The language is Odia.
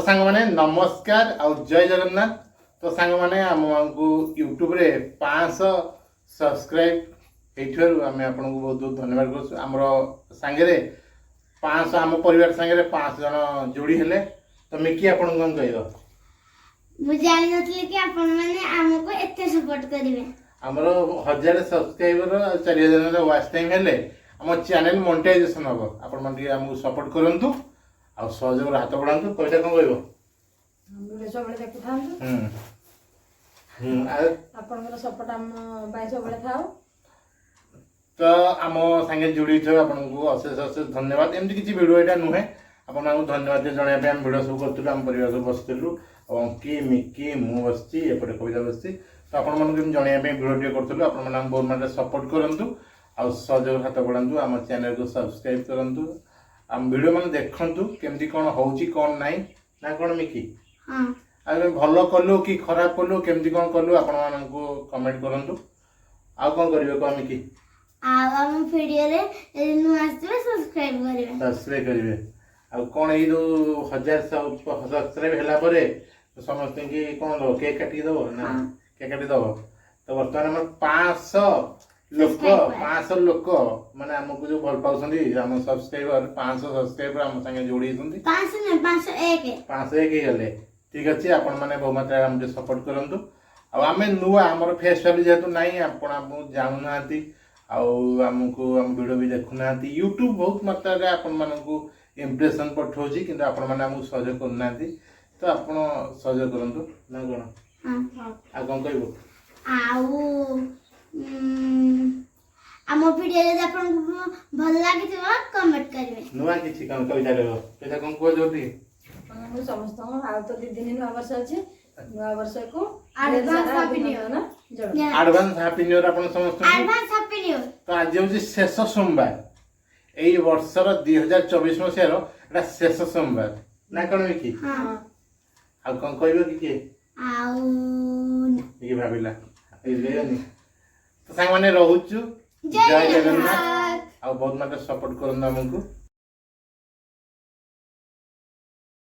ସାଙ୍ଗମାନେ, ନମସ୍କାର ଆଉ ଜୟ ଜଗନ୍ନାଥ। ତ ସାଙ୍ଗମାନେ, ଆମମାନଙ୍କୁ ୟୁଟ୍ୟୁବରେ 500 ସବସ୍କ୍ରାଇବ୍ ହେଇଥିବାରୁ ଆମେ ଆପଣଙ୍କୁ ବହୁତ ବହୁତ ଧନ୍ୟବାଦ କରୁଛୁ। ଆମର ସାଙ୍ଗରେ 500, ଆମ ପରିବାର ସାଙ୍ଗରେ 500 ଜଣ ଯୋଡ଼ି ହେଲେ। ତ ମିକି, ଆପଣଙ୍କୁ କ'ଣ କହିବ? ମୁଁ ଜାଣିନଥିଲି କି ଆପଣମାନେ ଆମକୁ ଏତେ ସପୋର୍ଟ କରିବେ। ଆମର 1000 ସବସ୍କ୍ରାଇବର ଆଉ 4000 ୱାଚ୍ ଟାଇମ୍ ହେଲେ ଆମ ଚ୍ୟାନେଲ ମନିଟାଇଜେସନ୍ ହେବ। ଆପଣମାନେ ଟିକେ ଆମକୁ ସପୋର୍ଟ କରନ୍ତୁ ଆଉ ସହଯୋଗର ହାତ ବଢ଼ାନ୍ତୁ। କବିତା, କ'ଣ କହିବ? ଭିଡ଼ିଓ ସବୁବେଳେ ଦେଖୁଥାନ୍ତୁ। ହୁଁ ହୁଁ ଆଉ ଆପଣଙ୍କର ସପୋର୍ଟ ଆମ ପାଇଁ ସବୁବେଳେ ଥାଉ। ତ ଆମ ସାଙ୍ଗେ ଯୋଡ଼ି ହୋଇଥିବାରୁ ଆପଣଙ୍କୁ ଅଶେଷ ଅଶେଷ ଧନ୍ୟବାଦ। ଏମିତି କିଛି ଭିଡ଼ିଓ ଏଇଟା ନୁହେଁ, ଆପଣଙ୍କୁ ଧନ୍ୟବାଦ ଜଣାଇବା ପାଇଁ ଆମେ ଭିଡ଼ିଓ ସବୁ କରୁଥିଲୁ। ଆମ ପରିବାର ସବୁ ବସିଥିଲୁ, ଆଉ ଅଙ୍କି, ମିକି, ମୁଁ ବସିଛି, ଏପଟେ କବିତା ବସିଛି। ତ ଆପଣମାନଙ୍କୁ ଏମିତି ଜଣାଇବା ପାଇଁ ଭିଡ଼ିଓ ଟିକେ କରୁଥିଲୁ। ଆପଣମାନେ ଆମକୁ ବହୁତ ମାତ୍ରାରେ ସପୋର୍ଟ କରନ୍ତୁ ଆଉ ସହଯୋଗ ହାତ ବଢ଼ାନ୍ତୁ। ଆମ ଚ୍ୟାନେଲକୁ ସବସ୍କ୍ରାଇବ୍ କରନ୍ତୁ, ଆମ ଭିଡ଼ିଓ ମାନେ ଦେଖନ୍ତୁ, କେମିତି କ'ଣ ହେଉଛି କ'ଣ ନାହିଁ, ନା କ'ଣ ମିକି? ହଁ। ଆଉ ଆମେ ଭଲ କଲୁ କି ଖରାପ କଲୁ, କେମିତି କ'ଣ କଲୁ, ଆପଣମାନଙ୍କୁ କମେଣ୍ଟ କରନ୍ତୁ। ଆଉ କ'ଣ କରିବେ କହ ମିକି? ଆଉ ଆମ ଭିଡ଼ିଓରେ ଯଦି ନୂଆ ଆସିଥିବେ, ସବସ୍କ୍ରାଇବ କରିବେ। ସବସ୍କ୍ରାଇବ୍ କରିବେ। ଆଉ କ'ଣ, ଏଇ ଯୋଉ 1000 ସବସ୍କ୍ରାଇବ୍ ହେଲା ପରେ ସମସ୍ତଙ୍କୁ କ'ଣ ଦବ? କେକ୍ କାଟିକି ଦବ ନା? ହଁ। କେକ୍ କାଟିକି ଦବ। ତ ବର୍ତ୍ତମାନ ଆମର 500 ଲୋକ Subscriber. 500 ଲୋକ ମାନେ ଆମକୁ ଯୋଉ ଭଲ ପାଉଛନ୍ତି, ଆମ ସବସ୍କ୍ରାଇବର, 500 ସବସ୍କ୍ରାଇବର ଆମ ସାଙ୍ଗେ ଯୋଡ଼ି ହେଇଛନ୍ତି। 500 ନୁହେଁ, 501। 501 ହେଇଗଲେ। ଠିକ୍ ଅଛି, ଆପଣମାନେ ବହୁ ମାତ୍ରାରେ ଆମକୁ ଟିକେ ସପୋର୍ଟ କରନ୍ତୁ। ଆଉ ଆମେ ନୂଆ, ଆମର ଫେସ୍ ଭ୍ୟାଲୁ ଯେହେତୁ ନାହିଁ, ଆପଣ ଆମକୁ ଜାଣୁନାହାନ୍ତି ଆଉ ଆମକୁ ଆମ ଭିଡ଼ିଓ ବି ଦେଖୁନାହାନ୍ତି। ୟୁଟ୍ୟୁବ୍ ବହୁତ ମାତ୍ରାରେ ଆପଣମାନଙ୍କୁ ଇମ୍ପ୍ରେସନ୍ ପଠାଉଛି, କିନ୍ତୁ ଆପଣମାନେ ଆମକୁ ସହଯୋଗ କରୁନାହାନ୍ତି। ତ ଆପଣ ସହଯୋଗ କରନ୍ତୁ, ନା କ'ଣ? ହଁ। ଆଉ କ'ଣ କହିବୁ? ଆଉ ଆମ ଭିଡ଼ିଓ ଯଦି ଆପଣଙ୍କୁ ଭଲ ଲାଗିଥିବ, କମେଣ୍ଟ କରିବେ। ନୂଆ କିଛି କ'ଣ କବିତା କହିବ? କବିତା, କ'ଣ କୁହ ଯୋଉଠି? ମୁଁ ସମସ୍ତଙ୍କୁ, ଆଉ ତ 2 ଦିନ ନୂଆ ବର୍ଷ ଅଛି, ନୂଆ ବର୍ଷକୁ Advance Happy New Year. ଜଣାଉ। ଆଡଭାନ୍ସ ହାପି ନ୍ୟୁ ଇୟର ଆପଣ ସମସ୍ତଙ୍କୁ। Advance happy new year. ତ ଆଜି ହେଉଛି ଶେଷ ସୋମବାର ଏଇ ବର୍ଷର, 2024 ମସିହାର ଏଇଟା ଶେଷ ସୋମବାର, ନା କ'ଣ ମିକି? ହଁ। ଆଉ କ'ଣ କହିବ କି କିଏ? ଆଉ ଟିକେ ଭାବିଲା, କହିବନି। ତ ସାଙ୍ଗମାନେ, ରହୁଛୁ। ଜୟ ଜୟ ଜଗନ୍ନାଥ। ଜଗନ୍ନାଥ। ଆଉ ବହୁତ ମାତ୍ରାରେ ସପୋର୍ଟ କରନ୍ତୁ ଆମକୁ।